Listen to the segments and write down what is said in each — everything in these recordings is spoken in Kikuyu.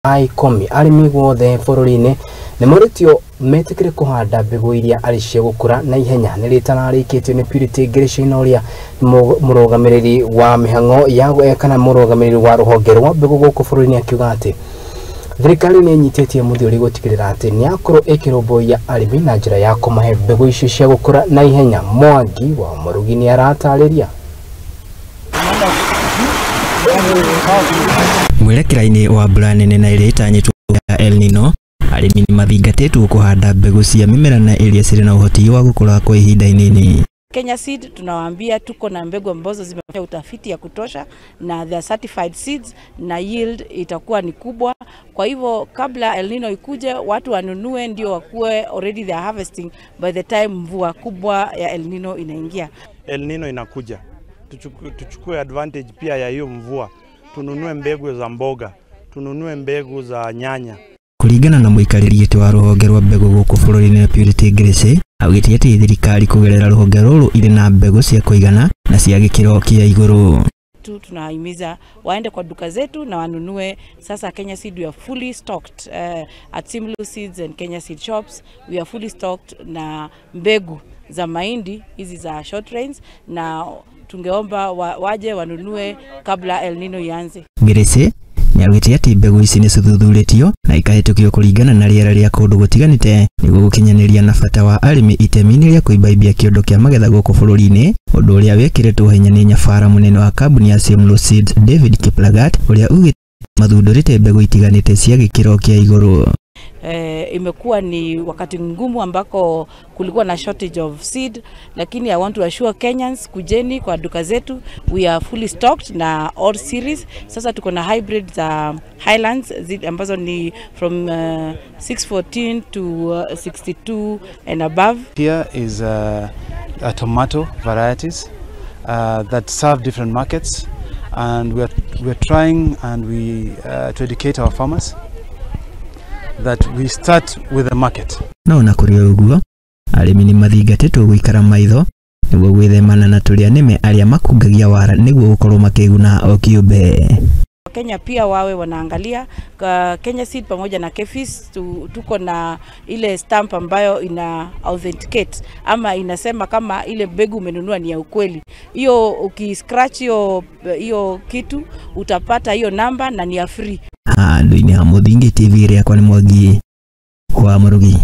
Ikũmi arĩmi guothe bũrũri-inĩ nĩ morĩtio metĩkĩre kũhanda mbegũ iria arĩ cia gũkũra na ihenya. Nĩ rĩtararĩkĩtio nĩ Purity Ngĩrĩcina ũrĩa mũrũgamĩrĩri wa mĩhang'o ya kana mũrũgamĩrĩri wa rũhonge rwa mbegũ gũkũ bũrũri-inĩ, akiuga atĩ thirikari nĩ ĩnyitĩtie mũthiori gũtigĩrĩra atĩ nĩ yakorwo ĩkĩrũmbũiya arĩmi na njĩra ya kũmahe mbegũ icio cia gũkũra na ihenya. Mwangi wa Mũrugi nĩ aratarĩria. Mwerekera-inĩ wa mbura nene na ĩrĩa ĩtanyĩtwo ya El Nino, arĩmi nĩ mathingatĩtwo kũhanda mbegũ cia mĩmera na ĩrĩa cirĩ na ũhoti wa gũkũra kwa ihinda inini. Kenya Seed tunawaambia tuko na mbegu ambazo zimefanya utafiti ya kutosha na they are certified seeds na yield itakuwa ni kubwa. Kwa hivyo kabla El Nino ikuje, watu wanunue ndio wakuwe already they are harvesting by the time mvua kubwa ya El Nino inaingia. El Nino inakuja, tuchukue advantage pia ya hiyo mvua, tununue mbegu za mboga, tununue mbegu za nyanya. Kũringana na mũikarĩri gĩtĩ wa rũhonge rwa mbegũ gũkũ bũrũri-inĩ Purity Grace, augĩte atĩ thirikari kũgerera rũhonge rũrũ irĩ na mbegũ cia kũigana na cia gĩkĩro kĩa igũrũ. Tu tunahimiza waende kwa duka zetu na wanunue. Sasa Kenya Seed we are fully stocked at Simlo Seeds and Kenya Seed shops we are fully stocked na mbegu za mahindi hizi za short range, na tungeomba waje wanunue kabla El Nino ianze. Grace nĩaugĩte atĩ mbegũ ici nĩ cithuthurĩtio na ikahĩtũkio kũringana na rĩera rĩa kũndũ gũtiganĩte nĩguo gũkinyanĩria na bata wa arĩmi itemi-inĩ rĩa kũimbaimbia kĩondo kĩa magetha gũkũ bũrũri-inĩ, ũndũ ũrĩa wĩkĩrĩtwo hinya nĩ nyabara mũnene wa kambuni ya Simlo Seeds David Kiplagat, ũrĩa ugĩte mathundũrĩte mbegũ itiganĩte cia gĩkĩro kĩa igũrũ. Imekuwa ni wakati mgumu ambako kulikuwa na shortage of seed, lakini I want to assure Kenyans, kujeni kwa duka zetu, we are fully stocked na all series. Sasa tuko na hybrid za Highlands ambazo ni from 614 to 62 and above. Here is a tomato varieties that serve different markets, and we are trying and we to educate our farmers that we start with the market. No na kũrĩ ũguo, arĩmi nĩ mathingatĩtwo gũikara maitho nĩguo gwĩthemana na tũrĩa nĩme arĩa makungagia wara nĩguo gũkorwo makĩguna o kĩũmbe. Kenya pia wawe wanaangalia Kenya Seed pamoja na KEPHIS tuko na ile stamp ambayo ina authenticate ama inasema kama ile mbegu umenunua ni ya ukweli. Hiyo ukiscratch hiyo kitu utapata hiyo namba na ni ya free. Handũ-inĩ ha Mũthingi TV rĩakwa nĩ Mwangi wa Mũrugi.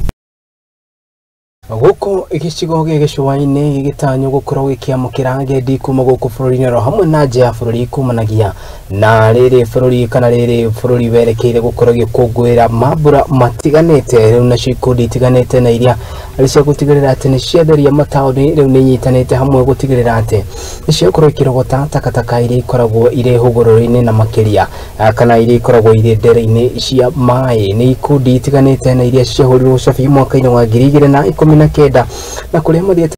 Gũkũ gĩcigo gĩa gĩcũa-inĩ gĩgĩtanywo gũkorwo gĩkĩamũkĩra agendi kuma gũkũ bũrũri-inĩ oro hamwe na nja ya bũrũri kumanagia na rĩrĩ bũrũri kana rĩrĩ bũrũri werekeire gũkorwo gĩkũngũĩra mambura matiganĩte. Rĩu nacio ikundi itiganĩte na iria arĩ cia gũtigĩrĩra atĩ nĩ ciatheria mataũni rĩu nĩ inyitanĩte hamwe gũtigĩrĩra atĩ nĩ ciakorwo ikĩrogota takataka iria ikoragwo irĩ hũgũrũrũ-inĩ na makĩria kana iria ikoragwo irĩ ndere-inĩ cia maĩ. Nĩ ikundi itiganĩte na iria ciahũrirwo cabi mwaka-inĩ wa 2019 na kũrĩa mathiĩte